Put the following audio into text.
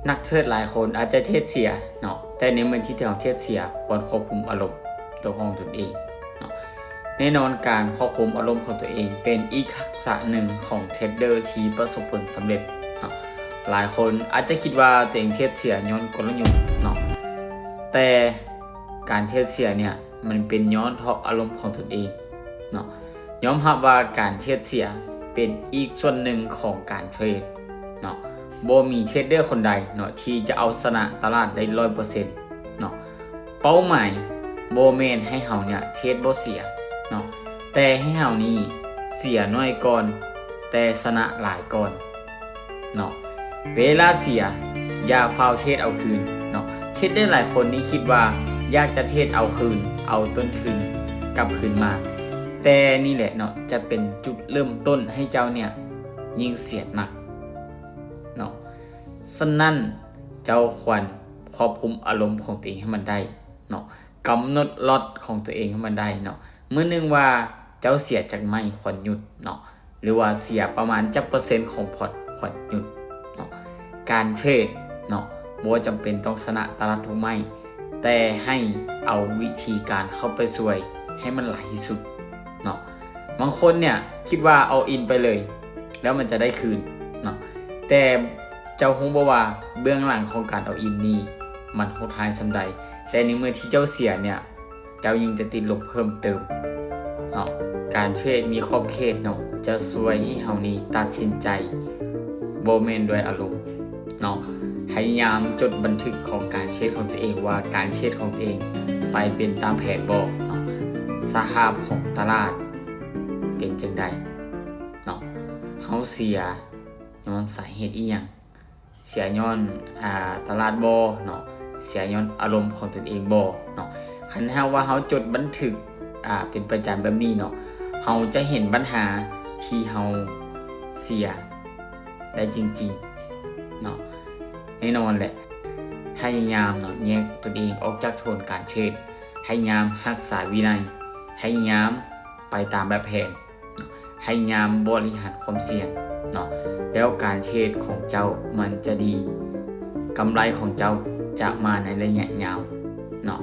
ນັກເທຣດຫຼາຍຄົນອາດຈະເທຣດເສຍເນາະ, ແຕ່ໃນເມື່ອທີ່ເຮົາເທຣດເສຍ ຄວນຄວບຄຸມອາລົມຕົວຂອງຕົນເອງເນາະ. ແນ່ນອນການຄວບຄຸມອາລົມຂອງຕົວເອງເປັນອີກທັກສະໜຶ່ງຂອງເທຣດເດີທີ່ປະສົບຜົນສຳເລັດເນາະ. ຫຼາຍຄົນອາດຈະຄິດວ່າຕົວເອງເທຣດເສຍຍ້ອນກົນລະຍຸດເນາະ, ແຕ່ການເທຣດເສຍເນ່ຍ ມັນເປັນຍ້ອນເພາະອາລົມຂອງຕົນເອງເນາະ. ຍອມຮັບວ່າການເທຣດເສຍເປັນອີກສ່ວນໜຶ່ງຂອງການເທຣດເນາະ. ບໍ່ມີເທຣດເດີຄົນໃດເນາະທີ່ຈະເອົາຊະນະຕະຫຼາດໄດ້ຮ້ອຍເປີເຊັນເນາະ. ເປົ້າໝາຍບໍ່ແມ່ນໃຫ້ເຮົາເນ່ຍເທຣດບໍ່ເສຍເນາະ, ແຕ່ໃຫ້ເຮົານີ້ເສຍໜ້ອຍກ່ອນ ແຕ່ຊະນະຫຼາຍກ່ອນເນາະ. ເວລາເສຍຢ່າຟ້າວເທຣດເອົາຄືນເນາະ. ເທຣດເດີຫຼາຍຄົນນີ້ຄິດວ່າຢາກຈະເທຣດເອົາຄືນ ເອົາຕົ້ນທຶນກັບຄືນມາ, ແຕ່ນີ້ແຫຼະເນາະ ຈະເປັນຈຸດເລີ່ມຕົ້ນໃຫ້ເຈົ້າເນ່ຍຍິ່ງເສຍໜັກເນາະ. ສະນັ້ນເຈົ້າຄວນຄວບຄຸມອາລົມຂອງຕົວເອງໃຫ້ມັນໄດ້ເນາະ, ກຳນົດລັອດຂອງຕົວເອງໃຫ້ມັນໄດ້ເນາະ. ມື້ໜຶ່ງວ່າເຈົ້າເສຍຈັກໄມ້ ຄວນຢຸດເນາະ, ຫຼືວ່າເສຍປະມານຈັກເປີເຊັນຂອງພອດ ຄວນຢຸດເນາະ. ການເທຣດເນາະ ບໍ່ຈຳເປັນຕ້ອງຊະນະຕະຫຼາດທຸກໄມ້, ແຕ່ໃຫ້ເອົາວິທີການເຂົ້າໄປຊ່ວຍໃຫ້ມັນຫຼາຍທີ່ສຸດເນາະ. ບາງຄົນເນ່ຍຄິດວ່າ all in ໄປເລີຍ ແລ້ວມັນຈະໄດ້ຄືນເນາະ, ແຕ່ເຈົ້າຮູ້ບໍ່ວ່າເບື້ອງຫຼັງຂອງການ all in ນີ້ມັນໂຫດຮ້າຍສ່ຳໃດ? ແຕ່ໃນເມື່ອທີ່ເຈົ້າເສຍເນ່ຍ ເຈົ້າຍິ່ງຈະຕິດລົບເພີ່ມເຕີມເນາະ. ການເທຣດມີຂອບເຂດເນາະ ຈະຊ່ວຍໃຫ້ເຮົານີ້ຕັດສິນໃຈບໍ່ແມ່ນດ້ວຍອາລົມເນາະ. ພະຍາຍາມຈົດບັນທຶກຂອງການເທຣດຂອງຕົວເອງວ່າ ການເທຣດຂອງຕົວເອງໄປເປັນຕາມແຜນບໍ່ເນາະ, ສະພາບຂອງຕະຫຼາດເປັນຈັ່ງໃດເນາະ, ເຮົາເສຍຍ້ອນສາເຫດອີ່ຫຍັງ? ເສຍຍ້ອນ ອ່າ ຕະຫຼາດບໍ່ເນາະ, ເສຍຍ້ອນອາລົມຂອງຕົນເອງບໍ່ເນາະ. ຄັນຫາກວ່າເຮົາຈົດບັນທຶກ ອ່າ ເປັນປະຈຳແບບນີ້ເນາະ, ເຮົາຈະເຫັນບັນຫາທີ່ເຮົາເສຍໄດ້ຈິງໆເນາະ. ແນ່ນອນແຫຼະ ພະຍາຍາມເນາະ ແຍກຕົນເອງອອກຈາກໂທນການເທຣດ, ພະຍາຍາມຮັກສາວິໄນ, ພະຍາຍາມໄປຕາມແບບແຜນ, ພະຍາຍາມບໍລິຫານຄວາມສ່ຽງເນາະ, ແລ້ວການເທຣດຂອງເຈົ້າມັນຈະດີ, ກຳໄລຂອງເຈົ້າຈະມາໃນໄລຍະຍາວເນາະ.